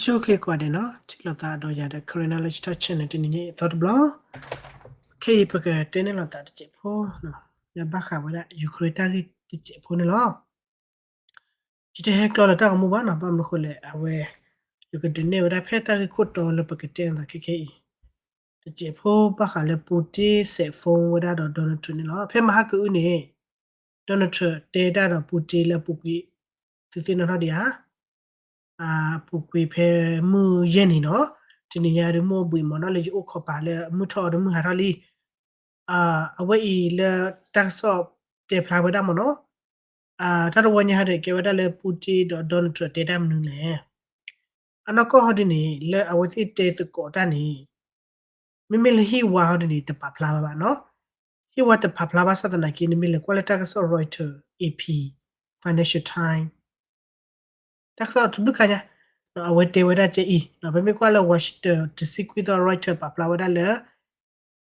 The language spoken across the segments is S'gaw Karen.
ဆိချ့ကွၢ်ဒဲးနီၤ ထံၣ်လိာ်သးဒီးယၤဒီး Karen Knowledge Talk Channel တနံၤညါအံၤအသီတဘျီ, ခဲအံၤပကတဲန့ၢ်လိာ်သးတစဲးဖိ လၢဘၣ်ဃးဝဲဒၣ် Ukraine တၢ်ဂ့ၢ်တစဲးဖိန့ၣ်လီၤ. ယတဟဲကျီလၢတၢ်ဂီၤမူဘၣ်နီၤ, ဘၣ်မနုၤဃိလဲၣ် အဝဲ ယကဒုးနဲၣ်ဝဲဒၣ်ဖဲတၢ်ဂ့ၢ်ခိၣ်တီလၢပကတဲန့ၢ်သးခဲခဲအံၤ တစဲးဖိဘၣ်ဃးလၢ Putin စဲး phone ဝဲဒၣ်ဒီး Donald Trump န့ၣ်လီၤ. ဖဲမဟါကအုန့ၣ် Donald Trump တဲတၢ်ဒီး Putin လၢအပူၤကွံာ် သုသ့ၣ်နီၣ်ထီၣ်ဒံးဧါ အပူၤကွံာ်ဖဲမုၢ်ယဲၢ်နံၤနီၤ, တနံၤညါဒုးမုၢ်အိၣ်ဘှံးမ့ၢ်နီၤ လၢယအိၣ်ခိးပာ်လၢမုၢ်ထီၣ်အီၤဒီးမုၢ်ဟးထီၣ်လံ. အဝဲအံၤလၢတၢ်ကစီၣ်တဲဖျါဝဲဒၣ်မ့ၢ်နီၤ, တၢ်တဝီညါဟီဒီးကဲဝဲဒၣ်လၢ Putin ဒီး Donald Trump တဲတၢ်မနုၤလဲၣ်. အနီၢ်ကီၢ်ဟီဒ်န့ၣ် လၢအဝဲသ့ၣ်တဲသကိးတၢ်န့ၣ် မ့မ့ၢ်လၢဟံၣ်ဝါဟီဒ်န့ၣ် တပာ်ဖျါဘၣ်ဘၣ်နီၤ. ဟံၣ်ဝါတပာ်ဖျါဘၣ်ဆၣ်သနာ်က့ နမ့ၢ်လဲၤကွၢ်လၢတၢ်ကစီၣ် Reuters, A P, Financial Times တၢ်ကစီၣ်တဘျုးခါညါ အဝဲတဲဝဲဒၣ်ကဲအံၤ ပမ့ၢ်ကွၢ်လၢ Washington တဆံခွံသီ Reuters ပာ်ဖျါဝဲဒၣ်လၢ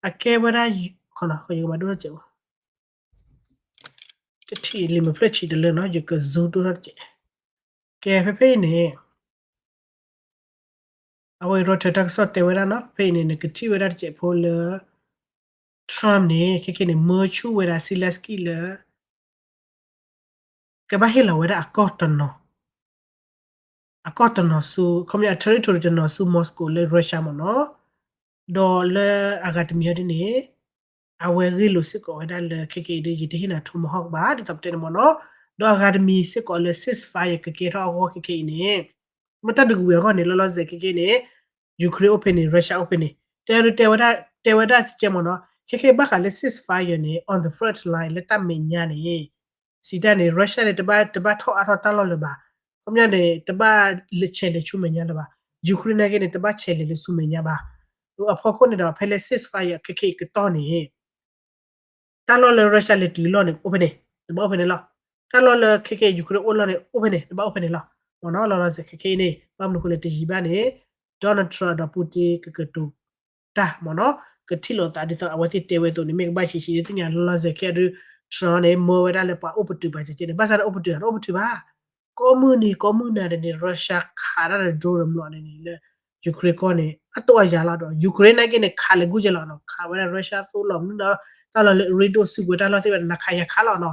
အကဲဝဲဒၣ် ယကမၤဒိၣ်ထီၣ်ကဲး တထံၣ်လံမ့ၢ်ဖျၢၣ်ဆံးတလၢနီၤ ယက zoom ဒိၣ်ထီၣ်တကဲး. ကဲ ဖဲဖဲအံၤန့ၣ် အဝဲ Reuters တၢ်ကစီၣ်တဲဝဲဒၣ်နီၤ ဖဲအံၤန့ၣ် နကထံၣ်ဝဲဒၣ်တစဲးဖိလၢ Trump န့ၣ် ခဲခဲန့ၣ် မၢဆူၣ်ဝဲဒၣ် Zelensky လၢ ကဘၣ်ဟ့ၣ်လီၤဝဲဒၣ်အကီၢ်တနီၤ အကီၢ်တနီၤဆူ ခီပညီ အ territory တနီၤဆူ Moscow လၢ Russia မ့ၢ်နီၤ, ဒီးလၢအဂၤတမံၤဟီဒ်န့ၣ် အဝဲဂ့ၢ်လိာ်စ့ၢ်ကီးဝဲဒၣ်လၢ ခဲခဲအံၤဒီး ယတဟ့ၣ်နၤ Tomahawk ဘၣ် ဒ်သိးပတဲန့ၣ်မ့ၢ်နီၤ, ဒီးအဂၤတမံၤစ့ၢ်ကီးလၢ ceasefire ကကဲထီၣ်အဂီၢ်ခဲခဲအံၤန့ၣ် မ့ၢ်တၢ်ဒုးကဝံၤအဂီၢ်န့ၣ် လီၤလီၤဆဲးခဲခဲန့ၣ် Ukraine အိၣ်ဖဲန့ၣ် Russia အိၣ်ဖဲန့ၣ် တဲဒုးတဲဝဲဒၣ် တဲဝဲဒၣ်ကဲမ့ၢ်နီၤ, ခဲခဲဘၣ်ဃးလၢ ceasefire န့ၣ် on the front line လၢတၢ်မဲာ်ညါန့ၣ် စံးတၢ်န့ၣ် Russia န့ၣ် တဘၣ် တဘၣ်ထီၣ်အါထီၣ်တၢ်လီၢ်လၢၤဘၣ်, ခီပညီန့ၣ် တဘၣ်လဲၤဆဲးလဲၤဆူမဲာ်ညါလၢၤဘၣ်, Ukraine နာ်က့န့ၣ် တဘၣ်ဆဲးလဲၤလၢဆူမဲာ်ညါဘၣ်, အဖီခိၣ်န့ၣ်ဒီး ဖဲလၢ ceasefire ခဲခဲအံၤကတီၢ်န့ၣ် တၢ်လီၢ်လၢ Russia လဲၤတုၤလီၢ်န့ၣ် အိၣ်ဖဲန့ၣ် တဘၣ်အိၣ်ဖဲန့ၣ်လီၤ. တၢ်လီၢ်လၢခဲခဲ Ukraine အိၣ်လီၢ်န့ၣ် အိၣ်ဖဲန့ၣ် တဘၣ်အိၣ်ဖဲန့ၣ်လီၤ. မ့ၢ်နီၤ လီၤလီၤဆဲးခဲခဲအံၤန့ၣ် ဘၣ်မနုၤဃိလဲၣ် တယံာ်ဘၣ်န့ၣ် Donald Trump ဒီး Putin ကကတိၤတၢ်မ့ၢ်နီၤ ကထံၣ်လိာ်သးဒ်သိးအဝဲသ့ၣ်တဲဝဲအသိးန့ၣ် မ့ၢ်ကဘၣ်ဆံးဆံးဒ်သ့ၣ်ညါလီၤလီၤဆဲးခဲအံၤဒုး Trump န့ၣ် မၢဝဲဒၣ်လၢပှၤအိၣ်ပတုာ်ပာ်စၢၤကဲန့ၣ် ဘၣ်ဆၣ်န့ၣ်အိၣ်ပတုာ် တအိၣ်ပတုာ်ဘၣ် ကိးမုၢ်နံၤကိးမုၢ်နၤဒ်န့ၣ် Russia ခးတၢ်ဒီး drone ဒီးမျိာ်ဒ်န့ၣ်လၢ Ukraine ကီၢ်န့ၣ် အတိၢ်အယၤလီၤဒီး Ukraine နာ်က့န့ၣ် ခးလၢဂုၢ်ကဲလီၤနီၤ ခးဝဲဒၣ် Russia သိလီၤမနုၤဒီး တၢ်လီၢ်လၢအရ့ဒိၣ်စုကဝဲၤတၢ်လီၢ်သ့ၣ်ဝဲဒၣ် နၤခးယၤခးလီၤနီၤ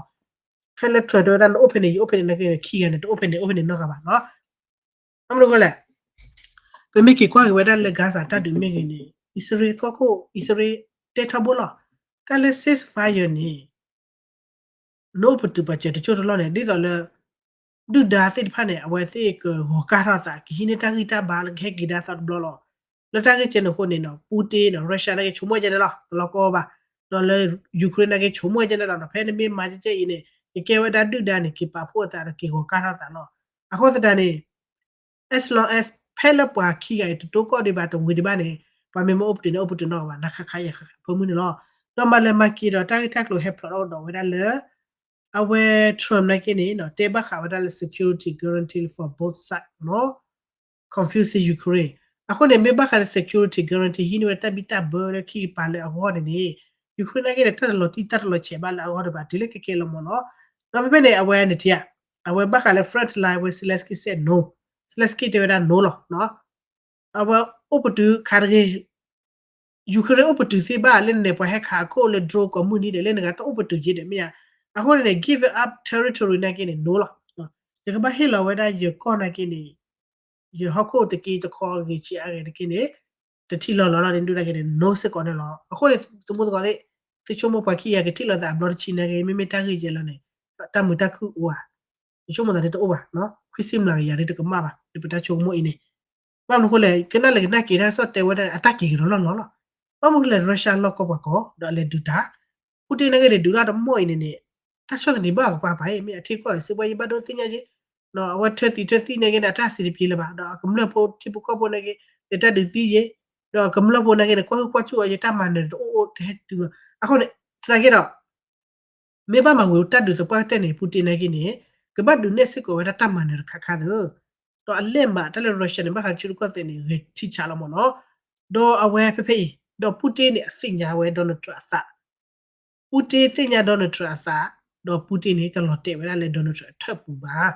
ဖဲလၢ Trump တဲဝဲဒၣ်လၢအိၣ်ဖဲန့ၣ် ယအိၣ်ဖဲန့ၣ် နာ်က့န့ၣ် ခံဂၤန့ၣ် တအိၣ်ဖဲန့ၣ် အိၣ်ဖဲန့ၣ်နီတဂၤဘၣ်နီၤ ဘၣ်မနုၤဃိလဲၣ် ပမ့ၢ်က့ၤကွၢ်က့ၤဝဲဒၣ်လၢ Gaza တၢ်ဒုးမ့ၢ်ဂ့ၤန့ၣ် အံၣ်စရ့လးကီၢ်ခိၣ် အံၣ်စရ့လးတဲထီဘိလီၤ တၢ်လၢ ceasefire န့ၣ် နအိၣ်ပတုာ်ပာ်စၢၤတကၠိၢ်တလီၢ်န့ၣ် ဒ်သိးလၢ ဒုၣ်ဒါသ့ၣ်တဖၣ်န့ၣ် အဝဲသ့ၣ်ကဂီၤကၢ်ထီၣ်အသး ကဟံးန့ၢ်တၢ်ဂံၢ်တၢ်ဘါလၢကဟဲက့ၤဒၣ်သီတဘျီလီၤ. လၢတၢ်ဂ့ၢ်ကဲန့ၣ်အဃိန့ၣ်နီၤ Putin နီၤ Russia နာ်က့ ဆိကမိၣ်ကဲန့ၣ်လီၤ တလီၤကီဘၣ်. ဒီးလၢ Ukraine နာ်က့ ဆိကမိၣ်ကဲန့ၣ်လီၤနီၤ ဖဲနမ့ၢ်မၤကဲကဲအံၤန့ၣ် ကကဲဝဲဒၣ်ဒုၣ်ဒါန့ၣ် က့ၤပာ်ဖှိၣ်အသးဒီးက့ၤဂီၤကၢ်ထီၣ်အသးလီၤ. အဃိသတးန့ၣ် as long as ဖဲလၢပှၤခံဂၤအံၤတတိၢ်ကီၢ်ဒံးဘၣ်တဝံၤဒံးဘၣ်န့ၣ် ပှၤမ့ၢ်မ့ၢ်အိၣ်ပတုာ်န့ၣ် အိၣ်ပတုာ်နီတဂၤဘၣ် နၤခးခးယၤခးခး ဖၢမုၢ်န့ၣ်လီၤ. ဒီးမၤလဲၤမၤက့ၤဒီးတၢ်ဂ့ၢ်တၢ်ကျိၤဟဲဖျိးထီၣ်ကဒီးဝဲဒၣ်လၢ အဝဲ Trump နာ်က့န့ၣ် တဲဘၣ်ဃးဝဲဒၣ်လၢ security guarantee for both side နီၤ confusing Ukraine အဃိန့ၣ် မ့ၢ်ဘၣ်ဃးလၢ security guarantee ဟံးန့ၢ်ဝဲတၢ်ဘံၣ်တၢ်ဘၢလၢခံကပၤလၢအဂီၢ်န့ၣ်န့ၣ် Ukraine နာ်က့န့ၣ် တၢ်တလီၤတံၢ်တၢ်တလီၤဆဲးဘၣ်လၢအဂီၢ်ဒံးဘၣ် တုၤလၢခဲကဲလီၤမ့ၢ်နီၤ. ဒီးဖဲဖဲန့ၣ် အဝဲန့ၣ်ထံၣ် အဝဲဘၣ်ဃးလၢ front line အဝဲ Zelensky စဲး no, Zelensky တဲဝဲဒၣ် no လီၤ. အဝဲအိၣ်ပတုာ်ခါတဂ့ၤ Ukraine အိၣ်ပတုာ်သ့ဘၣ် လၢန့ၣ် ပှၤဟဲခးအခိၣ်လၢ drone ကိးမုၢ်နံၤဒီး လၢနဂၤတအိၣ်ပတုာ်က့ဒီး မ့ၢ်ဧါ. အဃိန့ၣ် give up territory နာ်က့န့ၣ် no လီၤ. ယကဘၣ်ဟ့ၣ်လီၤဝဲဒၣ်ယကီၢ်နာ်က့န့ၣ် ယဟီၣ်ခိၣ်တက့တခီအဂ့ၤဆံးအါဂ့ၤတက့န့ၣ် တထံၣ်လီၤလီၤလီၤန့ၣ် ဒုၣ်ဒါက့န့ၣ် no စ့ၢ်ကီးန့ၣ်လီၤ. အဃိန့ၣ် သမူသကိးသ့ၣ် သုဆိကမိၣ်ပှၤခံဂၤကထံၣ်လိာ်သးအဘျီတဆံနာ်က့ မ့မ့ၢ်တၢ်ဂ့ၢ်ယဲလီၤန့ၣ် တၢ်မုာ်တၢ်ခုၣ်အိၣ်ဧါ. ယဆိကမိၣ်သးဒ်တအိၣ်ဘၣ်, ခွံဆံမျးကယၤဒ်တကမၣ်ဘၣ် လၢပတၢ်ဆိကမိၣ်အံၤန့ၣ်. ဘၣ်မနုၤအဃိလဲၣ် ကနၣ်လဲၣ်ကနၣ်က့ၤတၢ်ကစီၣ်တဲဝဲဒၣ် အတၢ်က့ၤကဒီးလီၢ်လီၢ်လီၤ. ဘၣ်မနုၤလဲၣ် Russia လီၢ်ကီၢ်ပှၤကီၢ် ဒီးအလဲၤဒုးတၢ် Putin နာ်က့န့ၣ် ဒုးတၢ်တမီၢ်အံၤန့ၣ်န့ၣ် တၢ်ဆီၣ်သနံးဘၣ်ကပၤပၤအံၤ မ့ၢ်အထံကီၢ်စ့ၢ်ကီး ယဘၣ်ဒိသ့ၣ်ညါက့ၤ အဝဲထၢသံထၢသံနာ်က့န့ၣ် အတၢ်စံးတပျ့ၤလၢၤဘၣ် ဒီးအကမျၢၢ်ဖိထံဖိကီၢ်ဖိနာ်က့ လဲၤတၢ်ဒုးသံယဲ ဒီးကမျၢၢ်ဖိနာ်က့န့ၣ် ကွၢ်ဟုၣ်ကွၢ်ဆူၣ်အီၤယတၢ်မၤနၢၤတအိၣ်အိၣ်တဟဲတုၤလီၤ. အဃိန့ၣ် သနာ်က့ဒီး မ့ၢ်ဘၣ်မၤဝံၤတၢ်ဒုးသပှၢ်ကတၢၢ်န့ၣ် Putin နာ်က့န့ၣ် ကဘၣ်ဒုးနဲၣ်စ့ၢ်ကီးဝဲဒၣ်တၢ်မၤနၢၤတခါခါသ့ ဒီးအလဲၤမးတၢ်လၢ Russia န့ၣ် ဘၣ်ဃးဆၢကတီၢ်သဲးန့ၣ် ဂဲၤထံဆးလီၤမ့ၢ်နီၤ. ဒီးအဝဲဖဲဖဲအံၤ ဒီး Putin န့ၣ် အသ့ၣ်ညါဝဲ Donald Trump အသး Putin သ့ၣ်ညါ Donald Trump အသး ဒီး Putin န့ၣ် တလီၤတဲာ်ဝဲဒၣ်လၢ Donald Trump အထၢၣ်ပူၤဘၣ်.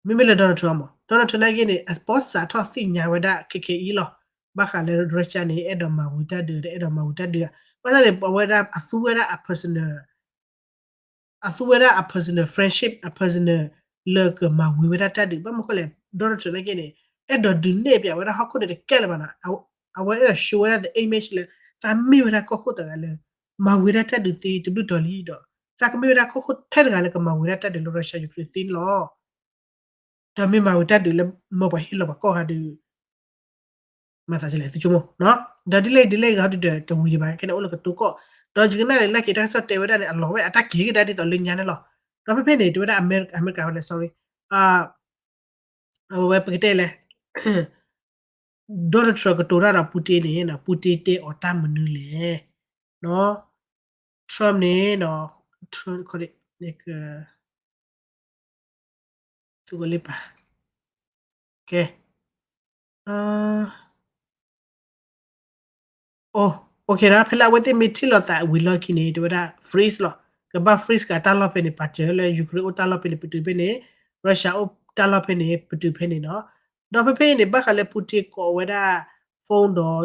မ့မ့ၢ်လၢ Donald Trump မး Donald Trump နာ်က့န့ၣ် အပိာ်စးထီၣ်သ့ၣ်ညါဝဲဒၣ်ခဲခဲအံၤလီၤ. ဘၣ်ဃးလၢ Russia န့ၣ် အဲၣ်ဒိးမၤဝံၤတၢ်ဒုး တအဲၣ်ဒိးမၤဝံၤတၢ်ဒုးဧါ. ဘၣ်ဆၣ်န့ၣ် အဝဲဒၣ်အသူဝဲဒၣ်အ personal အသူဝဲဒၣ်အ personal friendship အ personal လၢကမၤဝံၤဝဲဒၣ်တၢ်ဒုး ဘၣ်မနုၤဃိလဲၣ် Donald Trump နာ်က့န့ၣ် အဲၣ်ဒိးဒုးနဲၣ်ပၠးဝဲဒၣ်ဟီၣ်ခိၣ်န့ၣ်တကဲလၢၤဘၣ်နီၤ. အဝဲအဲၣ်ဒိး show ဝဲဒၣ် the image လၢ သးမ့ၢ်ဝဲဒၣ်ကီၢ်ခိၣ်တဂၤလၢ မၤဝံၤဒၣ်တၢ်ဒုးသ့တဘျုးတီၤလံဒီး သးကမ့ၢ်ဝဲဒၣ်ကီၢ်ခိၣ်ထဲတဂၤလၢကမၤဝံၤဒၣ်တၢ်ဒုးလၢ Russia Ukraine သ့န့ၣ်လီၤ. ဒီးမ့ၢ်မၤဝံၤတၢ်ဒုးလၢမၢပှၤဟ့ၣ်လီၤပှၤကီၢ်ဂၤဒုး မၤသးဒ်လဲၣ် သုဆိကမိၣ်, ဒီးဒ်လဲၣ်ဒ်လဲၣ်ဂ့ၤဟီဒုးဒီးတဝံၤဒံးဘၣ် ခဲန့ၣ်အိၣ်လၢကတိၤကီၢ်, ဒီးယကနၣ်န့ၣ် လၢက့ၤတၢ်ကစီၣ်တဲဝဲဒၣ်န့ၣ် အလီၤဝဲအတၢ်က့ၤကဒါဒ်သိးလၢညါန့ၣ်လီၤ. ဒီးဖဲဖဲန့ၣ် တဲဝဲဒၣ်အမဲရကၤ အမဲရကၤဝဲလဲၣ် sorry, အဝဲပကတဲလဲၣ် Donald Trump ကတိၤတၢ်ဒီး Putin န့ၣ် Putin တဲအီၤတၢ်မနုၤလဲၣ်, Trump န့ၣ် Trump သုကလံပာ် ကဲ အိ okay ဒီး ဖဲလၢအဝဲသ့ၣ်မ့ၢ်ထံၣ်လိာ်သးဝံၤလီၢ်ခံန့ၣ် တဲဝဲဒၣ် freeze လီၤ. ကဘၣ် freeze က့ၤတၢ်လီၢ်ဖဲန့ၣ် ပာ်စၢၤလၢ Ukraine အိၣ်တၢ်လီၢ်ဖဲန့ၣ် ပတုာ်ဖဲန့ၣ်, Russia အိၣ်တၢ်လီၢ်ဖဲန့ၣ် ပတုာ်ဖဲန့ၣ်နီၤ. ဒီးဖဲဖဲအံၤန့ၣ် ဘၣ်ဃးလၢ Putin ကိးဝဲဒၣ် phone ဒီး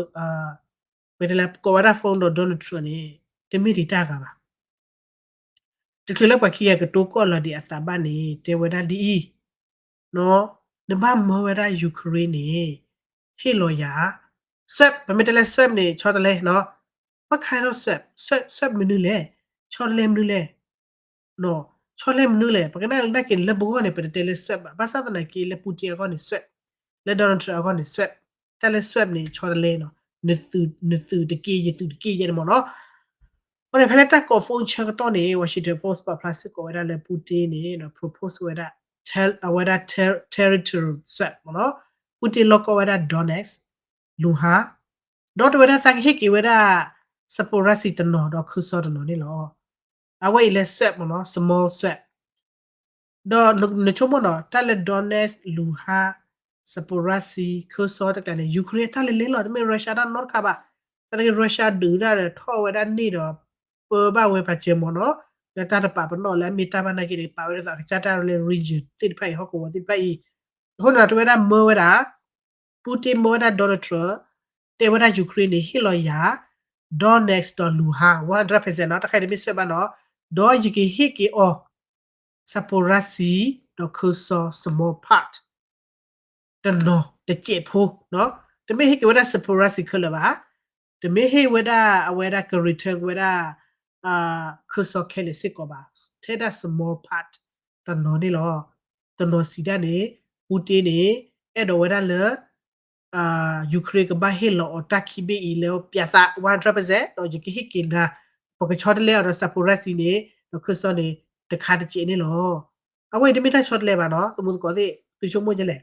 ပတဲလၢ ကိးဝဲဒၣ် phone ဒီး Donald Trump န့ၣ် တမ့ၢ်ဒံးတၢ်ဂၤဘၣ်. တချုးလၢပှၤခံဂၤကတိၤကီၢ်လီၤဒံးအသးဘၣ်န့ၣ် တဲဝဲဒၣ်ဒ်အံၤ, နဘၣ်မၢဝဲဒၣ် Ukraine န့ၣ် ဟ့ၣ်လီၤယၤ SWIFT, ပမ့ၢ်တဲလၢ SWIFT န့ၣ် ဆီတလဲနီၤ. What kind of SWIFT? SWIFT မနုၤလဲၣ်, ဆီတလဲမနုၤလဲၣ်, ဆီတလဲမနုၤလဲၣ်. ပကနၣ်လၢနာ်က့ၤလၢပဂီၢ်န့ၣ် ပတတဲလၢ SWIFT ဘၣ်, ဘၣ်ဆၣ်သနာ်က့လၢ Putin အဂီၢ်န့ၣ် SWIFT, လၢ Donald Trump အဂီၢ်န့ၣ် SWIFT, တၢ်လၢ SWIFT န့ၣ် ဆီတလဲနီၤ, နသုးတက့ၢ် ယသုးတက့ၢ်ယဲန့ၣ်မ့ၢ်နီၤ. အဃိန့ၣ် ဖဲလၢတၢ်ကိး phone ဆၢကတီၢ်န့ၣ် Washington Post ပာ်ဖျါစ့ၢ်ကီးဝဲဒၣ်လၢ Putin န့ၣ် propose ဝဲဒၣ် အဝဲဒၣ် territory SWIFT မ့ၢ်နီၤ. Putin လီၢ်ကီၢ်ဝဲဒၣ် Donetsk, Luhansk, ဒီးတဲဝဲဒၣ်သးကဟ့ၣ်က့ၤဝဲဒၣ် Zaporizhzhia တနီၤဒီး Kherson တနီၤန့ၣ်လီၤ. အဝဲအံၤလၢ SWIFT မ့ၢ်နီၤ, small SWIFT ဒီးနဆိကမိၣ်နီၤ တၢ်လၢ Donetsk, Luhansk, Zaporizhzhia, Kherson တကျါန့ၣ် Ukraine တၢ်လဲၤလဲၤလီၤ, တမ့ၢ် Russia တၢ်နီတခါဘၣ်. သနာ်က့ Russia ဒုးဒၣ်ဒီးထီၣ်ဝဲဒၣ်န့ၣ်ဒီး ပၢဘၣ်ဝဲပာ်စၢၤမ့ၢ်နီၤ, ဒီးတၢ်တပာ်ပနီၣ်လၢအမ့ၢ်တၢ်ဘၣ်နာ်က့န့ၣ် ပာ်ဝဲဒ်သိးအကစၢ်တၢ်လၢ region သ့ၣ်တဖၣ်အံၤ ဟီၣ်ကဝီၤသ့ၣ်တဖၣ်အံၤ. အဃိန့ၣ်ဒီးတဲဝဲဒၣ်မၢဝဲဒၣ် Putin မၢဝဲဒၣ် Donald Trump, တဲဝဲဒၣ် Ukraine န့ၣ် ဟ့ၣ်လီၤယၤ Donetsk ဒီး Luhansk one hundred percent နီၤ, တၢ်ခါအံၤတမ့ၢ် SWIFT ဘၣ်နီၤ, ဒီးယကဟ့ၣ်က့ၤအီၤ Zaporizhzhia ဒီး Kherson small part တနီၤတစဲးဖိ, တမ့ၢ်ဟ့ၣ်က့ၤဝဲဒၣ် Zaporizhzhia ခဲလၢာ်ဘၣ်, တမ့ၢ်ဟ့ၣ်ဝဲဒၣ်အဝဲဒၣ်က return ဝဲဒၣ် Kherson ခဲလၢာ်စ့ၢ်ကီးဘၣ်, ထဲဒၣ် small part တနီၤန့ၣ်လီၤ. တနီၤစံးဒၣ်န့ၣ် Putin န့ၣ် အဲၣ်ဒိးဝဲဒၣ်လၢ Ukraine ကဘၣ်ဟ့ၣ်လီၤအီၤတၢ်ခံဘ့ၣ်အံၤလၢပၠးသး one hundred percent ဒီးယကဟ့ၣ်က့ၤနၤ, ပကဆီတလဲအီၤဒီး Zaporizhzhia န့ၣ် ဒီး Kherson န့ၣ် တခါတစဲးန့ၣ်လီၤ. အဝဲအံၤတမ့ၢ်တၢ်ဆီတလဲဘၣ်နီၤ, သမူသကိးသ့ၣ် သုဆိကမိၣ်ဒ်လဲၣ်.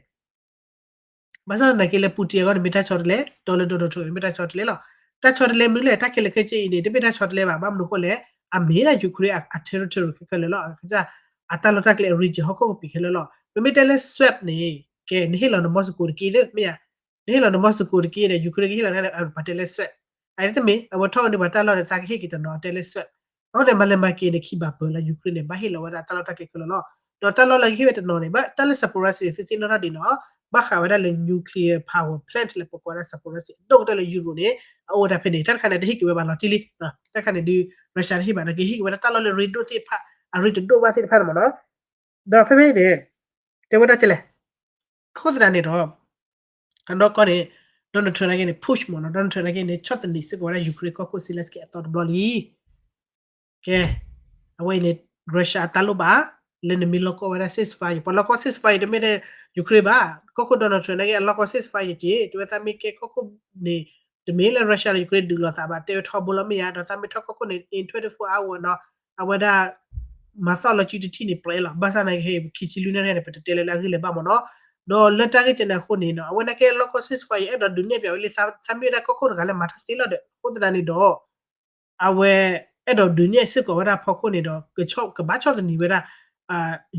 ဘၣ်ဆၣ်သနာ်က့လၢ Putin အဂီၢ်န့ၣ်မ့ၢ်တၢ်ဆီတလဲ, ဒီးလၢ Donald Trump န့ၣ်မ့ၢ်တၢ်ဆီတလဲလီၤ. တၢ်ဆီတလဲမနုၤလဲၣ်, တၢ်ခဲလၢာ်ခဲဆ့အံၤန့ၣ် တမ့ၢ်တၢ်ဆီတလဲဘၣ်, ဘၣ်မနုၤအဃိလဲၣ်, အမ့ၢ်ဒၣ် Ukraine အ territory ခဲလၢာ်လီၤ, အကစၢ်အတၢ်လီၢ်တၢ်ကျဲအ region ဟီၣ်ခိၣ်ကပံာ်ခဲလၢာ်လီၤ. ပမ့ၢ်တဲလၢ SWIFT န့ၣ် ကဲ နဟ့ၣ်လီၤန Moscow တက့ၢ်သ့ မ့ၢ်ဧါ, နဟ့ၣ်လီၤန Moscow တက့ၢ်ဒီး Ukraine ကဟ့ၣ်လီၤနၤဒီး ပတဲလၢ SWIFT, အတမ့ၢ် အဝဲထီၣ်ဝဲန့ၣ်ပှၤတၢ်လီၢ်ဒီး သးကဟ့ၣ်က့ၤတနီၤ အတဲလၢ SWIFT. အဃိန့ၣ် မၤလဲၤမၤက့ၤန့ၣ် ခံဘၣ်ပၢၢ်လီၤ, Ukraine န့ၣ် ဘၣ်ဟ့ၣ်လီၤဝဲဒၣ်တၢ်လီၢ်တၢ်ကျဲခဲလၢာ်လီၤ. ဒီးတၢ်လီၢ်လၢကဟ့ၣ်ဝဲတနီၤန့ၣ် ဘၣ်တၢ်လၢ Zaporizhzhia န့ၣ် သုသ့ၣ်နီၣ်ထီၣ်ဒံးနီၤ, ဘၣ်ဃးဝဲဒၣ်လၢ nuclear power plant လၢပကိးဝဲဒၣ် Zaporizhzhia ဒိၣ်ကတၢၢ်လၢ Europe န့ၣ် အအိၣ်ဝဲဒၣ်ဖဲန့ၣ်, တၢ်တခါန့ၣ် တဟ့ၣ်က့ၤဝဲဘၣ်လီၤတံၢ်လံ, တၢ်တခါန့ၣ်ဒုး Russia တဟ့ၣ်ဘၣ်, ဒီးကဟ့ၣ်က့ၤဝဲဒၣ်တၢ်လီၢ်လၢအရ့ဒိၣ်သ့ၣ်တဖၣ်, အရ့တဒိၣ်ဘၣ်သ့ၣ်တဖၣ်န့ၣ်မ့ၢ်နီၤ. ဒီးဖဲဖဲန့ၣ် တဲဝဲဒၣ်ဒ်လဲၣ်, အဃိသတးန့ၣ်ဒီး အနီၢ်ကီၢ်န့ၣ် Donald Trump နာ်က့န့ၣ် push မ့ၢ်နီၤ, Donald Trump နာ်က့န့ၣ် ဆီၣ်သနံးစ့ၢ်ကီးဝဲဒၣ် Ukraine ကီၢ်ခိၣ် Zelenskyy အသီတဘျီလံ. ကဲ, အဝဲအံၤန့ၣ် Russia အတၢ်လိၣ်ဘၣ်, လၢနမ့ၢ်လီၢ်ကီၢ်ဝဲဒၣ် ceasefire, ပှၤလီၢ်ကီၢ် ceasefire တမ့ၢ်ဒၣ် Ukraine ဘၣ်, ကီၢ်ခိၣ် Donald Trump နာ်က့ အလီၢ်ကီၢ် ceasefire က့ၤ, တဲဝဲသးမ့ၢ်ကဲကီၢ်ခိၣ်န့ၣ် တမ့ၢ်လၢ Russia ဒီး Ukraine ဒုးလိာ်သးဘၣ်, တဲဝဲထီဘိလီၤမ့ၢ်ဧါ, ဒီးသးမ့ၢ်ထီၣ်ကီၢ်ခိၣ်န့ၣ် in twenty-four hour နီၤ, အဝဲဒၣ် မၤသီၣ်လီၤစုတထံၣ်န့ၣ် ပြဲးလီၤ, ဘၣ်ဆၣ်သနာ်က့ ခံဆံလွံၢ်နၣ်ရံၣ်န့ၣ် ပတတဲလၢၤလၢအဂ့ၢ်လၢၤဘၣ်မ့ၢ်နီၤ. ဒီးလၢတၢ်ဂ့ၢ်ကဲန့ၣ်အဃိန့ၣ်နီၤ, အဝဲနာ်က့လီၢ်ကီၢ် ceasefire အဲၣ်ဒိးဒုးနဲၣ်ပၠးဝဲလံ, သးမ့ၢ်ဝဲဒၣ်ကီၢ်ခိၣ်တဂၤလၢမၤတၢ်သ့လီၤဒီး အဃိသတးန့ၣ်ဒီး အဝဲအဲၣ်ဒိးဒုးနဲၣ်စ့ၢ်ကီးဝဲဒၣ်ဖီခိၣ်န့ၣ်ဒီး ကဘၣ်ဆီၣ်သနံးဝဲဒၣ်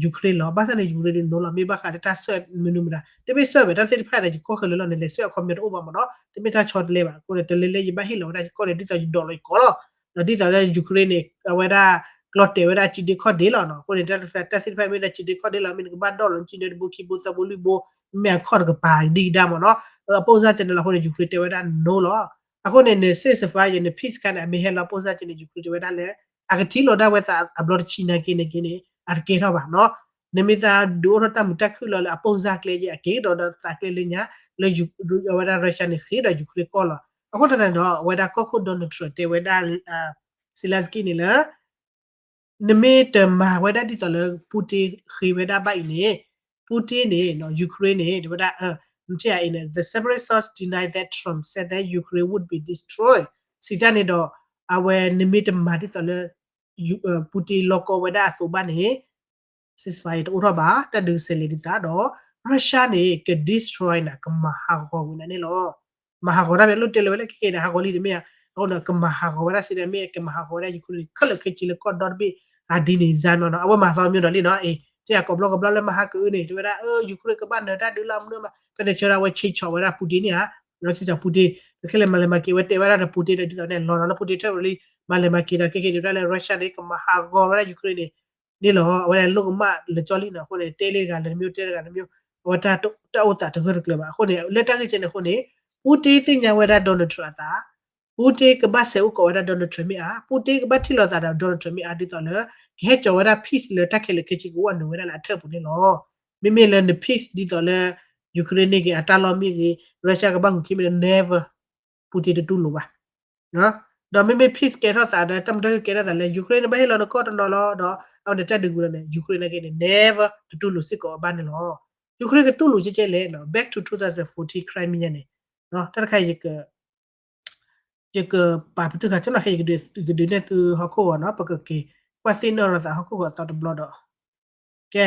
Ukraine လီၤ. ဘၣ်ဆၣ်န့ၣ် Ukraine ဒုးနိလီၤ မ့ၢ်ဘၣ်ဃးလၢတၢ် SWIFT မနုၤမတၤ, တမ့ၢ် SWIFT ဘၣ် တၢ်သ့ၣ်တဖၣ်န့ၣ် ယကီၢ်ခဲလၢာ်လီၤန့ၣ် လဲၤ SWIFT အခီပညီတအိၣ်ဘၣ်မ့ၢ်နီၤ, တမ့ၢ်တၢ်ဆီတလဲဘၣ်. အဃိန့ၣ် တလဲၤလၢယဘၣ်ဟ့ၣ်လီၤဝဲဒၣ်ယကီၢ်န့ၣ် ဒ်သိးယဒိးလီၤယကီၢ်လီၤ. ဒီးဒ်သိးလၢ Ukraine န့ၣ် အဝဲဒၣ် လီၤတဲာ်ဝဲဒၣ်အစုဒ့ခီၣ်ဒ့လီၤနီၤ. အဃိန့ၣ် တၢ်သ့ၣ်တဖၣ်မ့ၢ်ဒၣ်စုဒ့ခီၣ်ဒ့လီၤ မ့ၢ်နကဘၣ်ဒီၣ်လီၤစုဒ့တဘိခံဘိသၢဘိလွံၢ်ဘိ မ့ၢ်အခီၣ်တကပၤဒံကဒါမ့ၢ်နီၤ အပိၢ်စၢ်တဲန့ၣ်လီၤ. အဃိန့ၣ် Ukraine တဲဝဲဒၣ် no လီၤ. အဃိန့ၣ် န ceasefire ယ န peace ခါန့ၣ် အမ့ၢ်ဟဲလီၤအပိၢ်စၢ်တဲန့ၣ် Ukraine တဲဝဲဒၣ်လၢ အကထံၣ်လိာ်ဒၣ်ဝဲသးအဘျီတဆံနာ်က့န့ၣ်က့န့ၣ် အတကဲထီၣ်ဘၣ်နီၤ. နမ့ၢ်သးဒုးအိၣ်ထီၣ်တၢ်မုာ်တၢ်ခုၣ်လီၤလၢအပိၢ်စၢ်ကျဲယဲ အက့ၤကဒီးဒီးသးကျဲလၢညါ လၢအဝဲဒၣ် Russia န့ၣ် ဃ့ဒီး Ukraine ကီၢ်လီၤ. အဃိသတးန့ၣ်ဒီး အဝဲဒၣ်ကီၢ်ခိၣ် Donald Trump တဲဝဲဒၣ် Zelensky န့ၣ်လၢ နမ့ၢ်တမၤဝဲဒၣ်ဒ်သိးလၢ Putin ဃ့ဝဲဒၣ်ဘၣ်အံၤန့ၣ် Putin န့ၣ် Ukraine န့ၣ် တဲဝဲဒၣ် နထံၣ်အံၤန့ၣ် the separate source denied that Trump said that Ukraine would be destroyed စံးတၢ်န့ၣ်ဒီး အဝဲနမ့ၢ်တမၤဒ်သိးလၢ Putin လီၢ်ကီဝဲဒၣ်အသိးဘၣ်န့ၣ် ceasefire တအိၣ်ထီၣ်ဘၣ် တၢ်ဒုးဆဲးလဲၤဒ်သးဒီး Russia န့ၣ် က destroy နၤ ကမၤဟးဂီၤဝဲနၤန့ၣ်လီၤ. မၤဟးဂီၤတၢ်မ့ၢ်လိၣ်တဲလၢဝဲလၢခဲကနံၣ်အံၤန့ၣ် ဟးဂီၤလံတမ့ၢ်ဧါ. အဃိန့ၣ် ကမၤဟးဂီၤဝဲဒၣ်စံးတၢ်မ့ၢ် ကမၤဟးဂီၤဝဲဒၣ် Ukraine ခဲလၢာ်ခဲဆ့လၢကီၢ်ဒီတဘ့ၣ် အဒ်န့ၣ် စါမီၤနီၤ အဝဲမၤသီမ့ၢ်ဒီးလံနီၤ အ့ တဲယၤကိးဘျီကဘျီလၢမဟါကအုန့ၣ် တဲဝဲဒၣ် Ukraine ကဘၣ်နၢၤတၢ်ဒုးလၢအမနုၤမး ဖဲန့ၣ်ဆၢဒၣ်ဝဲဆ့ဆီၣ်ဝဲဒၣ် Putin န့ၣ်ဧါ ဆ့ဆီၣ် Putin တခဲလၢာ်မၤလဲၤမၤက့ၤဝဲတဲဝဲဒၣ်ဒီး Putin ဒီးဒ်သိးန့ၣ် လီၤဒီးလၢ Putin ထၢၣ်ဝဲလံ မၤလဲၤမၤက့ၤဒီး ခဲကနံၣ်အံၤန့ၣ် တဲဝဲဒၣ်လၢ Russia န့ၣ် ကမၤဟးဂီၤဝဲဒၣ် Ukraine န့ၣ် န့ၣ်လီၤ. အဝဲဒၣ်လိၣ်ကမၣ်လၢကၠီလံနီၤ အဃိန့ၣ် တဲလံတဂၤလၢတမံၤ တဲတဂၤတမံၤ အဝဲတၢ်အိၣ်သးတဂၢၢ်တကျၢၤဘၣ်. အဃိန့ၣ် လၢတၢ်ဂ့ၢ်ကဲန့ၣ်အဃိန့ၣ် Putin သ့ၣ်ညါဝဲဒၣ် Donald Trump အသး Putin ကဘၣ်ဆဲးအိၣ်ကိးဝဲဒၣ် Donald Trump မ့ၢ်ဧါ Putin ကဘၣ်ထံၣ်လိာ်သးဒီး Donald Trump မ့ၢ်ဧါ ဒ်သိးလၢ ကဟဲကၠီၤဝဲဒၣ် peace လၢတၢ်ခဲလၢာ်ခဲဆ့ကအိၣ်အနုာ်ဝဲဒၣ်လၢအထၢၣ်ပူၤန့ၣ်လီၤ. မ့မ့ၢ်လၢန peace ဒ်သိးလၢ Ukraine န့ၣ်ဂ့ၤ အတၢ်လီၢ်မ့ၢ်ဂ့ၤ Russia ကဘၣ်ဂုၤခံမ့ၢ်လၢ never Putin တတူၢ်လိာ်ဘၣ်. ဒီးမ့မ့ၢ် peace ကဲထီၣ်သးဒီး တၢ်မုာ်တၢ်ခုၣ်ကဲထီၣ်သးလၢ Ukraine န့ၣ် ဘၣ်ဟ့ၣ်လီၤနကီၢ်တနီၤလီၤဒီး အဝဲန့ၣ်တၢ်ဒုးဝံၤလီၤန့ၣ် Ukraine နာ်က့န့ၣ် never တတူၢ်လိာ်စ့ၢ်ကီးအဘၣ်န့ၣ်လီၤ. Ukraine ကတူၢ်လိာ်ကဲကဲလဲၣ်နီၤ back to two thousand fourteen Crimea န့ၣ် တၢ်တခါ ယကပာ်ပတုာ်ခါဆၢနီၤ ခဲအံၤ ယကဒုးနဲၣ်သုဟီၣ်ခိၣ်ဂီၤနီၤ ပကက့ၤကွၢ်သ့ၣ်နီၣ်လိာ်သးဟီၣ်ခိၣ်ဂီၤအသီတဘျီဒီး ကဲ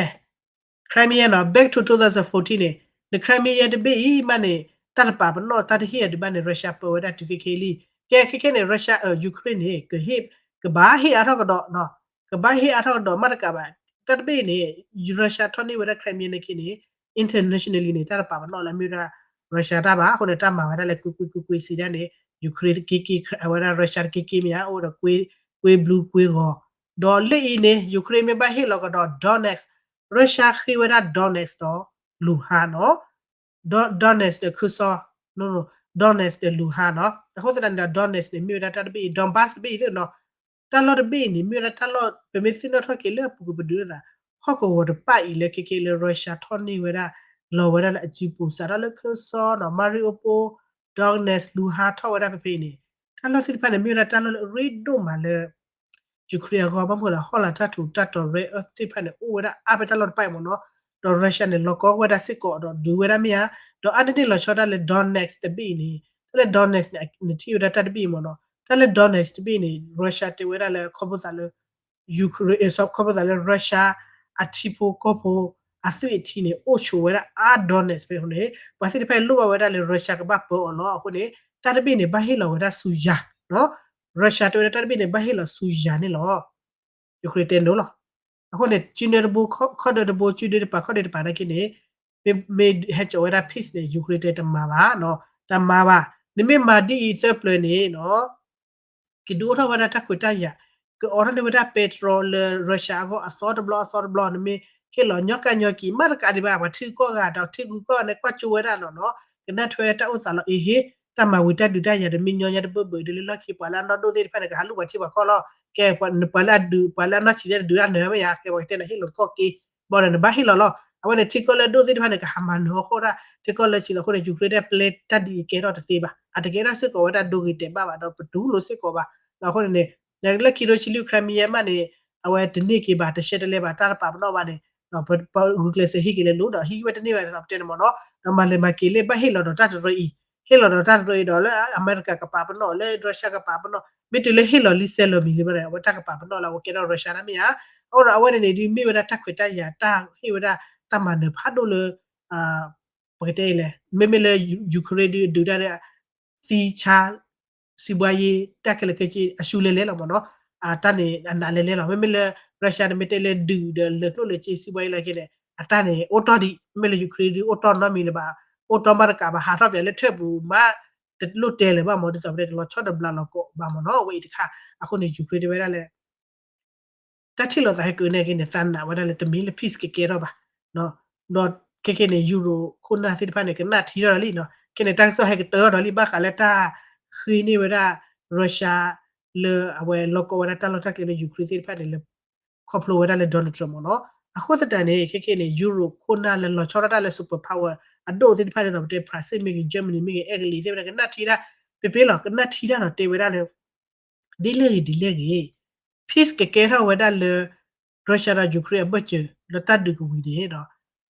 Crimea နီၤ back to two thousand fourteen န့ၣ် န Crimea တဘ့ၣ်အံၤမးန့ၣ် တၢ်တပာ်ပနီၣ်တၢ်တဟ့ၣ်အီၤဒံးဘၣ်န့ၣ် Russia ပၢဝဲဒၣ်တုၤခဲခဲလံ. ကဲခဲခဲန့ၣ် Russia အ Ukraine န့ၣ် ကဟ့ၣ် ကဘၣ်ဟ့ၣ်အါထီၣ်ကဒီး ကဘၣ်ဟ့ၣ်အါထီၣ်ကဒီးမးတကးဘၣ် တၢ်တဘ့ၣ်အံၤန့ၣ် Russia ထီၣ်န့ၢ်ဝဲဒၣ် Crimea နာ်က့န့ၣ် internationally န့ၣ် တၢ်တပာ်ပနီၣ်လၢမ့ၢ်ဝဲဒၣ် Russia တၢ်ဘၣ် အဃိန့ၣ် တၢ်မၤဝဲဒၣ်လၢကွ့ကွ့ကွ့ကွ့စံးဒၣ်န့ၣ် Ukraine တက့က့ အဝဲဒၣ် Russia တက့က့မ့ၢ်ဧါ အိၣ်ဒီးကွ့ဘျူကွ့ဂီၤ ဒီးလၢအံၤန့ၣ် Ukraine မ့ၢ်ဘၣ်ဟ့ၣ်လီၤကဒီး Donetsk Russia ဃ့ဝဲဒၣ် Donetsk ဒီး Luhansk နီၤ Donetsk ဒီးခၢၣ်စီ Donetsk ဒီး Luhansk နီၤ အဃိသတးန့ၣ်ဒီး Donetsk န့ၣ် မ့ၢ်ဝဲဒၣ်တၢ်တဘ့ၣ်အံၤ Donbas တဘ့ၣ်အံၤသ့ၣ်နီၤ တၢ်လီၢ်တဘ့ၣ်အံၤန့ၣ် မ့ၢ်ဝဲဒၣ်တၢ်လီၢ် ပမ့ၢ်သ့ၣ်နီၣ်ထီၣ်က့ၤလၢအပူၤကွံာ်ပဒုးအသး ဟီၣ်ကဝီၤတပၣ်အံၤလၢခဲခဲလၢ Russia ထီၣ်န့ၢ်ဝဲဒၣ် လီၤဝဲဒၣ်လၢအစုပူၤ စးထီၣ်လၢခၢၣ်စီနီၤ Mariupol Donetsk Luhansk ထီၣ်ဝဲဒၣ်ဖဲဖဲအံၤန့ၣ် တၢ်လီၢ်သ့ၣ်တဖၣ်န့ၣ် မ့ၢ်ဝဲဒၣ်တၢ်လီၢ်လၢအရ့ဒိၣ်မးလၢ Ukraine အဂီၢ် ဘၣ်မနုၤလၢဟီၣ်လာ်တၢ်ထူးတၢ်တီၤ rare earth သ့ၣ်တဖၣ်န့ၣ် အိၣ်ဝဲဒၣ်အါဖဲတၢ်လီၢ်တပၣ်အံၤမ့ၢ်နီၤ ဒီး Russia န့ၣ် လီၤကီဝဲဒၣ်စ့ၢ်ကီးဒီးဒုးဝဲဒၣ်မ့ၢ်ဧါ ဒီးအါန့ၢ်န့ၣ်လီၤဆီဒၣ်လၢ Donetsk တဘ့ၣ်အံၤန့ၣ် တၢ်လၢ Donetsk န့ၣ် နထံၣ်ဝဲဒၣ်တၢ်တဘ့ၣ်အံၤမ့ၢ်နီၤ တၢ်လၢ Donetsk တဘ့ၣ်န့ၣ် Russia တဲဝဲဒၣ်လၢခီဖျိသးလၢ Ukraine ခီဖျိသးလၢ Russia အထံဖိကီၢ်ဖိ အသွံၣ်အထံန့ၣ် အိၣ်ဆိးဝဲဒၣ်အါ Donetsk ဖဲအဃိန့ၣ် ပှၤသ့ၣ်တဖၣ်လိၣ်ဘၣ်ဝဲဒၣ်လၢ Russia ကဘၣ်ပၢအီၤလီၤ. အဃိန့ၣ် တၢ်တဘ့ၣ်န့ၣ် ဘၣ်ဟ့ၣ်လီၤဝဲဒၣ်ဆူယၤ Russia တဲဝဲဒၣ်တၢ်တဘ့ၣ်န့ၣ် ဘၣ်ဟ့ၣ်လီၤဆူယၤန့ၣ်လီၤ. Ukraine တဲ no လီၤ. အဃိန့ၣ် စုနၢတဘိ ခီၣ်ဒၢတဘိ စုဒၢတပၤ ခီၣ်ဒၢတပၤနာ်က့န့ၣ် မ့ၢ်ဟဲကၠီၤဝဲဒၣ် peace န့ၣ် Ukraine တဲတမၤဘၣ် တမၤဘၣ်. နမ့ၢ်မၤဒ်အံၤသၢပျၢၤန့ၣ်နီၤ ကဒုးအိၣ်ထီၣ်ဝဲဒၣ်တၢ်ခွဲးတၢ်ယာ် ကအိးထီၣ်န့ၢ်ဝဲဒၣ် petrol လၢ Russia အဂီၢ်အသီတဘျီအသီတဘျီ နမ့ၢ်ဟ့ၣ်လီၤညီကၣ်ညီက့ၤ မ့ၢ်တကးဒံးဘၣ် ပှၤထံဂုၤကီၢ်ဂၤဒီးထံဂုၤကီၢ်ဂၤန့ၣ် ကွၢ်ကၠိဝဲဒၣ်နီၤနီၤ ကနၣ်ထွဲတၢ်အိၣ်သးလီၤ အ့ဟ့ တၢ်မၤဝံၤတၢ်ဒုးတၢ်ယၤတမ့ၢ်ညီညါတဘၢၣ်ဘၢၣ်ဒ်လၢလီၢ်ခံ ပှၤလၢအနီၢ်ဒိၣ်သ့ၣ်တဖၣ်န့ၣ် ကဟးလူၢ်ပှၤထံပှၤကီၢ်လီၤ. ကဲ ပှၤလၢအဒုး ပှၤလၢအနီၢ်ဆံးတၢ်တဒုးတၢ်နၢၤမ့ၢ်ယါ ကဲပှၤကတဲန့ၣ် ဟ့ၣ်လီၤတကီၢ်က့ ဘၣ်ဒီးနဘၣ်ဟ့ၣ်လီၤလီၤ. အဝဲန့ၣ် ထံကီၢ်လၢအဒိၣ်သ့ၣ်တဖၣ်န့ၣ် ကဟးမၤနၢၤအဃိဒၣ် ထံကီၢ်လၢဆံးလီၤအဃိန့ၣ် Ukraine တဲပျဲတၢ်ဒ်အံၤကဲထီၣ်တသ့ဘၣ် အတကဲထီၣ်စ့ၢ်ကီးဝဲဒၣ်ဒိဂ့ၤတဲာ်ဘၣ်ဘၣ်ဒီး ပတူၢ်လိာ်စ့ၢ်ကီးဘၣ်. အဃိန့ၣ်န့ၣ် လၢခံရိဆံလွံၢ် Crimea မးန့ၣ် အဝဲတန့ၢ်က့ၤဘၣ် တရှဲတလဲဘၣ် တၢ်တပာ်ပနီၣ်ဘၣ်န့ၣ် ပဂုာ်ကျဲးစၢးဟံးက့ၤလၢလိၤဒီး ဟံးဝဲတန့ၢ်ဘၣ်ဒ်သိးပတဲန့ၣ်မ့ၢ်နီၤ ဒီးမၤလဲၤမၤက့ၤလၢဘၣ်ဟ့ၣ်လီၤဒီးတၢ်တရၢအံၤ ဟ့ၣ်လီၤဒီးတၢ်တရၢအံၤဒီးလၢအမဲရကၤကပာ်ပနီၣ် လၢ Russia ကပာ်ပနီၣ် မ့ၢ်တုၤလၢဟ့ၣ်လီၤလံစဲလီၤမံၤလံဘၣ်ဒီး အဝဲတၢ်ကပာ်ပနီၣ်လၢအဝဲကဲထီၣ် Russia တၢ်မ့ၢ်ဧါ. အဃိဒီးအဝဲန့ၣ်န့ၣ် ဒ်မ့ၢ်ဝဲဒၣ်တၢ်ခွဲးတၢ်ယာ် တၢ်ဟ့ၣ်ဝဲဒၣ်တၢ်မၤနၢၤဖးဒိၣ်လၢ ပကတဲအံၤလဲၣ် မ့မ့ၢ်လၢ Ukraine ဒုးဒုးတၢ်ဒီး သံဆါ စံးဘှါယ့ တၢ်ခဲလၢာ်ခဲဆ့ အရှုံးလဲၤလဲၤလီၤမ့ၢ်နီၤ အတၢ်န့ၣ် အနးလဲၤလဲၤလီၤ. မ့မ့ၢ်လၢ Russia န့ၣ် မ့ၢ်တဲလၢဒုးဒီးလၢကျိၣ်လၢစ့ စံးဘှါယ့လီၤက့န့ၣ် အတၢ်န့ၣ် အိၣ်တီၢ်ဒံး မ့မ့ၢ်လၢ Ukraine ဒုးအိၣ်တီၢ်နီတမံၤလၢၤဘၣ် အိၣ်တီၢ်မးတကးဘၣ် ဟးထီၣ်ပၠးလၢထၢၣ်ပူၤမး တလိၣ်တဲလၢၤဘၣ်မ့ၢ် ဒ်သိးပတဲတလီၤဆီတဘျါလီၤကီးဘၣ်မ့ၢ်နီၤ အဝဲအံၤတခါ အဃိန့ၣ် Ukraine တဲဝဲဒၣ်လၢ တၢ်ထံၣ်လိာ်သးဟဲက့ၤန့ၣ်က့န့ၣ် သးနာ်ဝဲဒၣ်လၢတမ့ၢ်လၢ peace ကကဲထီၣ်ဘၣ်. ဒီးခဲက့န့ၣ် Europe ခိၣ်နၢ်သ့ၣ်တဖၣ်န့ၣ် ကနၣ်ထံထီၣ်ဒီးလံနီၤ. ခဲန့ၣ် တၢ်ကစီၣ်ဟဲကတၢၢ်ထီၣ်ဒီးလံ ဘၣ်ဃးလၢတၢ်ဃ့န့ၢ်ဝဲဒၣ် Russia လၢအဝဲလီၢ်ကီၢ်ဝဲဒၣ်တၢ်လီၢ်တၢ်ကျဲလၢ Ukraine သ့ၣ်တဖၣ်န့ၣ်လၢ ခီဖျိဝဲဒၣ်လၢ Donald Trump မ့ၢ်နီၤ. အဃိသတးန့ၣ် ခဲက့န့ၣ် Europe ခိၣ်နၢ်လၢလီၤဆီဒၣ်တၢ်လၢ superpower အဒိၣ်သ့ၣ်တဖၣ်ဒ်သိးပတဲ France မ့ၢ်ဂ့ၤ Germany မ့ၢ်ဂ့ၤ အဲကလံးသ့ၣ်တဖၣ်န့ၣ် ကနၣ်ထံဒၣ် ပ့ၤပ့ၤလီၤ ကနၣ်ထံဒၣ်ဒီးတဲဝဲဒၣ်လၢ ဒ်လဲၣ်ဂ့ၤဒ်လဲၣ်ဂ့ၤ peace ကကဲထီၣ်ဝဲဒၣ်လၢ Russia ဒီး Ukraine အဘၢၣ်စၢၤ လၢတၢ်ဒုးကဝံၤန့ၣ်ဒီး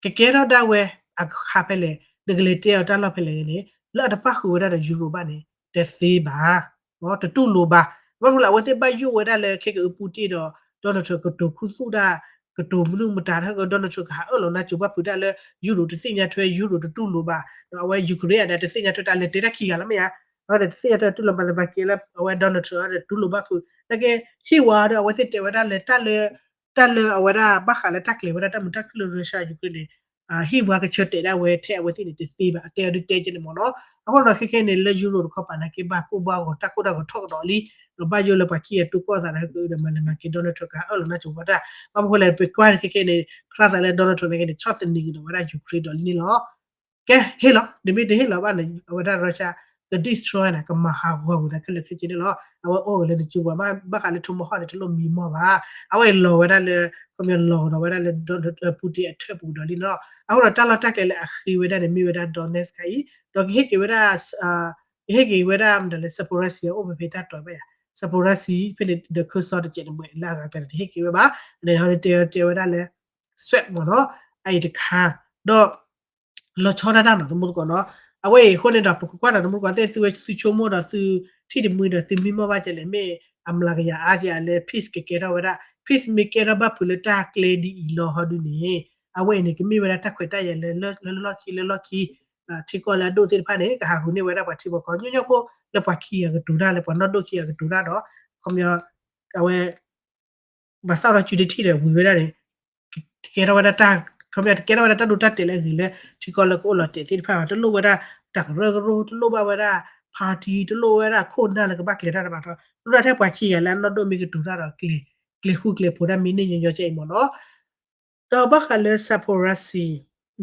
ကကဲထီၣ်ဒၣ်ဝဲအခါဖဲလဲၣ် နကလဲၤတဲအီၤတၢ်လီၢ်ဖဲလဲၣ်န့ၣ် လၢအတပၣ်ဃုာ်ဝဲဒၣ်ဒီး Europe ဘၣ်န့ၣ် တသ့ဘၣ် တတူၢ်လိာ်ဘၣ်. ဘၣ်မနုၤလဲၣ် အဝဲသ့ၣ်ဘၣ်ယိၣ်ဝဲဒၣ်လၢ ခဲကအု Putin ဒီး Donald Trump ကတိၤခူသူၣ်တၢ် ကတိၤမနုၤမတၤ Donald Trump ကဟးအၢၣ်လီၤနါစိၤဘၣ်ဖုးတၢ်လၢ Europe တသ့ၣ်ညါထွဲ Europe တတူၢ်လိာ်ဘၣ်. ဒီးအဝဲ Ukraine အဒၣ်တသ့ၣ်ညါထွဲတၢ်လဲၤတဲတၢ်ခံဂၤလီၤမ့ၢ်ဧါ. ဒီးတသ့ၣ်ညါထွဲတူၢ်လိာ်ဘၣ်လၢဘၣ်က့ၤလၢ အဝဲ Donald Trump ဒီးတူၢ်လိာ်ဘၣ်ဖုး နာ်က့ ဟံၣ်ဝါဒီး အဝဲသ့ၣ်တဲဝဲဒၣ်လၢတၢ်လၢ တၢ်လၢအဝဲဒၣ်ဘၣ်ဃးလၢတၢ်ကျဲၤဝဲဒၣ်တၢ်မုာ်တၢ်ခုၣ်လၢ Russia Ukraine န့ၣ် ဟံၣ်ဝါကဆၢတဲာ်ဒၣ်ဝဲထဲအဝဲသ့ၣ်န့ၣ် တသ့ဘၣ် အတဲအီၤဒုးတဲကဲန့ၣ်မ့ၢ်နီၤ. အဃိဒီးခဲခဲန့ၣ် လၢ Europe တခီပၤ နာ်က့ ဘၣ်ကိၢ်ဘၣ်ဂီၤ တၢ်ကိၢ်တၢ်ဂီၤထီၣ်ကဒီးလံ. ဒီးဘၣ်ယိၣ်လၢပှၤခံဂၤတူၢ်ကီၣ်သးဒီး ဟဲကအုဒီးမၤလဲၤမၤက့ၤ Donald Trump ကဟးအၢၣ်လီၤနါစိၤဘၣ်တၢ် ဘၣ်မနုၤဃိလဲၣ် ပကွၢ်ခဲခဲန့ၣ် ဖျါသးလၢ Donald Trump နာ်က့န့ၣ် ဆီၣ်သနံးကဒီးဝဲဒၣ် Ukraine ဒီးလံန့ၣ်လီၤ. ကဲ ဟ့ၣ်လီၤ နမ့ၢ်တဟ့ၣ်လီၤဘၣ်န့ၣ် အဝဲဒၣ် Russia က destroy န့ၣ် ကမၤဟးဂီၤကွံာ်ဒီးခဲလၢာ်ခဲဆ့န့ၣ်လီၤ. အဝဲအိၣ်ဂ့ၤလၢနစုပူၤ ဘၣ်ဃးလၢ tomahawk န့ၣ် တလိၣ်မံမီၢ်ဘၣ်. အဝဲအံၤလီၤဝဲဒၣ်လၢ ခီပညီလီၤကဒီးဝဲဒၣ်လၢ Putin အထၢၣ်ပူၤဒီးလံန့ၣ်လီၤ. အဃိဒီးတၢ်လီၢ်တၢ်ကျဲလၢအဃ့ဝဲဒၣ်န့ၣ် မ့ၢ်ဝဲဒၣ် Donetsk အံၤ ဒီးကဟ့ၣ်က့ၤဝဲဒၣ် ကဟ့ၣ်က့ၤဝဲဒၣ် မတၤလဲၣ် Zaporizhzhia အိၣ်ဖဲဖဲတၢ်တီၤဘၣ်ယၤ Zaporizhzhia ဖဲန့ၣ်ဒီး Kherson တစဲးတမှဲးလၢအဂၤကျဲန့ၣ် တဟ့ၣ်က့ၤဝဲဘၣ်. န့ၣ်ဟီန့ၣ်တဲတဲဝဲဒၣ်လၢ Swap မ့ၢ်နီၤ အအံၤတခါ ဒီး လီၤဆီဒၣ်တၢ်နီၤ သမူသကိးနီၤ. အဝဲအံၤအဃိန့ၣ်ဒီး ပကကွၢ်ဒီး သမူသကိးသ့ၣ် သုဝဲသုဆိကမိၣ်ဒီး သုထံၣ်တမှံဒီး သုမံမီၢ်ဘၣ်ကဲလဲၣ် မ့ၢ်အမျးကယၤအါကဲလၢ peace ကကဲထီၣ်ဝဲဒၣ် peace မ့ၢ်ကဲထီၣ်ဘၣ်ဖုးလၢတၢ်ကျဲဒ်အံၤလီၤဟီဒုန့ၣ် အဝဲအံၤန့ၣ် ကမ့ၢ်ဝဲဒၣ်တၢ်ခွဲးတၢ်ယာ်လၢ လၢလီၢ်ခံလၢလီၢ်ခံ ထံကီၢ်လၢအဒိၣ်သ့ၣ်တဖၣ်န့ၣ် ကဟးဃုာ်န့ၢ်ဝဲဒၣ်ပှၤထံပှၤကီၢ် ညီညီဖိ လၢပှၤခံဂၤကတိၤတၢ် လၢပှၤနီၢ်ဒိၣ်ခံဂၤကတိၤတၢ်ဒီး ခီပညီ အဝဲ ပှၤသၣ်ထီၣ်စုတထံၣ်ဒီးဝံၤဝဲဒၣ်န့ၣ် ကဲထီၣ်ဝဲဒၣ်တၢ် ခီပညီ တကဲထီၣ်ဝဲဒၣ်တၢ်ဒိတၢ်တဲာ်လၢအဂ့ၤလၢ ထံကီၢ်လၢကအိၣ်လီၤတဲာ်သ့ၣ်တဖၣ်ဘၣ် တလိၣ်ဝဲဒၣ် တၢ်ကရၢကရိ တလိၣ်ဘၣ်ဝဲဒၣ် party တလိၣ်ဝဲဒၣ်ခိၣ်နၢ်လၢကဘၣ်ကျဲၤတၢ်တဘၣ်ထီ တလိၣ်ဒၣ်ထဲပှၤခံဂၤလၢအနီၢ်ဒိၣ်မ့ၢ်ကတိၤတၢ်ဒီး ကျဲၤဃူကျဲၤဖိးတၢ်မ့ၢ်န့ၢ်ညီညီကဲအံၤမ့ၢ်နီၤ. ဒီးဘၣ်ဃးလၢ Zaporizhzhia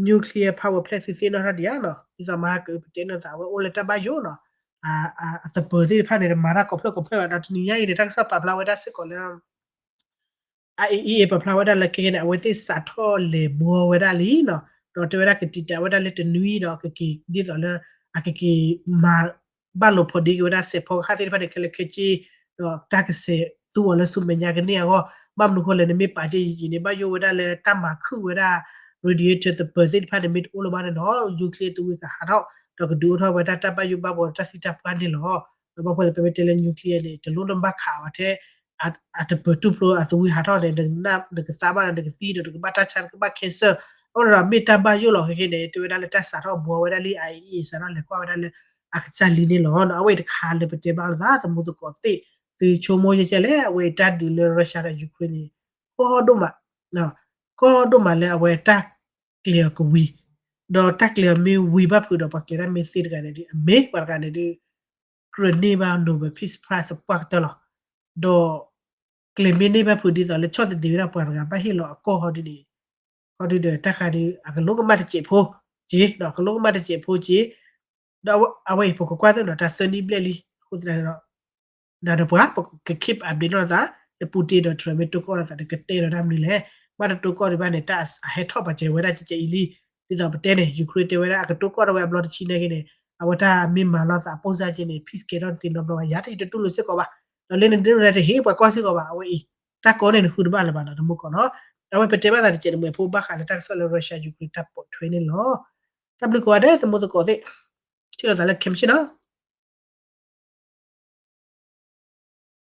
nuclear power plant သုသ့ၣ်နီၣ်ထီၣ်ဒံးဧါနီၤ ဒ်သိးမဟါကအုပတဲန့ၢ်သး အဝဲအိၣ်လၢတၢ်ဘၣ်ယိၣ်နီၤ အသပၢၤသ့ၣ်တဖၣ်န့ၣ် တမၤတၢ်ကိးဖျၢၣ်ကိးဖျၢၣ်ဘၣ် ဒီးတနံၤညါအံၤန့ၣ် တၢ်ကစီၣ်ပာ်ဖျါဝဲဒၣ်စ့ၢ်ကီးလၢ IAEA ပာ်ဖျါဝဲဒၣ်လၢခဲကဲန့ၣ် အဝဲသ့ၣ်စးထီၣ်လဲၤဘှီဝဲဒၣ်လံနီၤ ဒီးတဲဝဲဒၣ်ကတံာ်တာ်ဝဲဒၣ်လၢတနွံဒီးကက့ၤ ဒ်သိးလၢ အကက့ၤမၤ ဘၣ်လိာ်ဖိးဒ့က့ၤဝဲဒၣ်စဲးဖီကဟၣ်သ့ၣ်တဖၣ်န့ၣ် ခဲလၢာ်ခဲဆ့ ဒီးတၢ်ကစဲးသူအီၤလၢဆူမဲာ်ညါကန့ၢ်အဂီၢ် ဘၣ်မနုၤဃိလဲၣ် နမ့ၢ်ပာ်ကဲယံာ်ယံာ်န့ၣ် ဘၣ်ယိၣ်ဝဲဒၣ်လၢတၢ်မၤခုၣ်ဝဲဒၣ် radiator သပၢၤသ့ၣ်တဖၣ်န့ၣ် မ့ၢ်တအိၣ်လၢၤဘၣ်န့ၣ်ဒီး nuclear သဝံကဟးထီၣ် ဒီးကဒုးအိၣ်ထီၣ်ဝဲဒၣ်တၢ်ဘၣ်ယိၣ်ဘၣ်ဘှီဒီးတၢ်သံတၢ်ပှၢ်န့ၣ်လီၤ. ဒီးဘၣ်ဖဲလဲၣ် ပမ့ၢ်တဲလၢ nuclear န့ၣ် တလိၣ်နဘၣ်ခးအီၤထဲ အတပၢၤတူၢ်ဖျိအသဝံဟးထီၣ်န့ၣ် နကသါဘၣ်ဒီးနကသံဒီးနကဘၣ်တၢ်ဆါနကဘၣ် cancer အဃိဒီး မ့ၢ်တၢ်ဘၣ်ယိၣ်လီၤခဲကဲန့ၣ် တဲဝဲဒၣ်လၢတၢ်စးထီၣ်ဘှီဝဲဒၣ်လံ IAEA စးထီၣ်လဲၤကွၢ်ဝဲဒၣ်လၢအကစၢ်လံန့ၣ်လီၤ. အဝဲအံၤတခါလၢပတဲဘၣ်လိာ်သး သမူသကိးသ့ၣ် သုဆိကမိၣ်ယဲကဲလဲၣ် အဝဲအံၤတၢ်ဒုးလၢ Russia ဒီး Ukraine န့ၣ် ကီဒိၣ်မး ကီဒိၣ်မးလၢအဝဲတၢ်ကျဲၤအီၤကဝံၤ ဒီးတၢ်ကျဲၤအီၤမ့ၢ်ဝံၤဘၣ်ဖုးဒီး ပှၤကျဲၤတၢ်မ့ၢ်သ့တဂၤန့ၣ်ဒီး အမ့ၢ်ပှၤတဂၤန့ၣ်ဒီး ကြၢးန့ၢ်ဘၣ် Nobel Peace Prize သပှၢ်ကတၢၢ်လီၤ. ဒီးကျဲၤမ့ၢ်န့ၢ်ဘၣ်ဖုးဒ်သိးလၢ ဆီၣ်သနံးဝဲဒၣ်ပှၤတဂၤဘၣ်ဟ့ၣ်လီၤအကီၢ်ဟီဒ်န့ၣ် ဟီဒ်ဒီးတၢ်ဃးဒီး အကလိကမၣ်တစဲးဖိက့ၤ ဒီးအကလိကမၣ်တစဲးဖိက့ၤ ဒီးအဝဲအံၤ ပကကွၢ်သ့ၣ်နီၤ တၢ်သၢနံၣ်ဘျဲၣ်လံ အဃိသတးဒီး နၤဒီးပှၤ ပက keep update နီၢ်သး လၢ Putin ဒီး Trump မ့ၢ်တိကီၢ်လိာ်သးဒီး ကတဲလီၤတၢ်မနုၤလဲၣ် ဘၣ်တတိကီၢ်ဒံးဘၣ်န့ၣ် တၢ်အဟဲထီၣ်ပာ်စၢၤဝဲဒၣ်ကဲကဲအံၤလံ. ဒ်သိးပတဲန့ၣ် Ukraine တဲဝဲဒၣ် အကတိကီၢ်ထီၣ်ဝဲအဘျီတဆံနာ်က့န့ၣ် အဝဲတၢ်မ့ၢ်မၤလိာ်သးအပိၢ်စၢ်က့န့ၣ် peace ကဲထီၣ်တသ့နီတဘျီဘၣ် ယၤတယတတူၢ်လိာ်စ့ၢ်ကီးဘၣ်. ဒီးလၢနဒ်န့ၣ်တဟ့ၣ်ပှၤကီၢ်စ့ၢ်ကီးဘၣ် အဝဲအံၤ တၢ်ကီန့ၣ်နဃုတဘၣ်လၢၤဘၣ်နီၤ တမူကီၢ်နီၤ. အဝဲပတဲဘၣ်သးတစဲးတမှဲးဖိ ဘၣ်ဃးလၢတၢ်ကစီၣ်လၢ Russia Ukraine တၢ်ပိာ်ထွဲန့ၣ်လီၤ. တၢ်ဘျုးကိးဂၤဒဲး သမူသကိးသ့ၣ် ထံၣ်လိာ်သးလၢခဲမုၢ်ဆ့ၣ်နီၤ.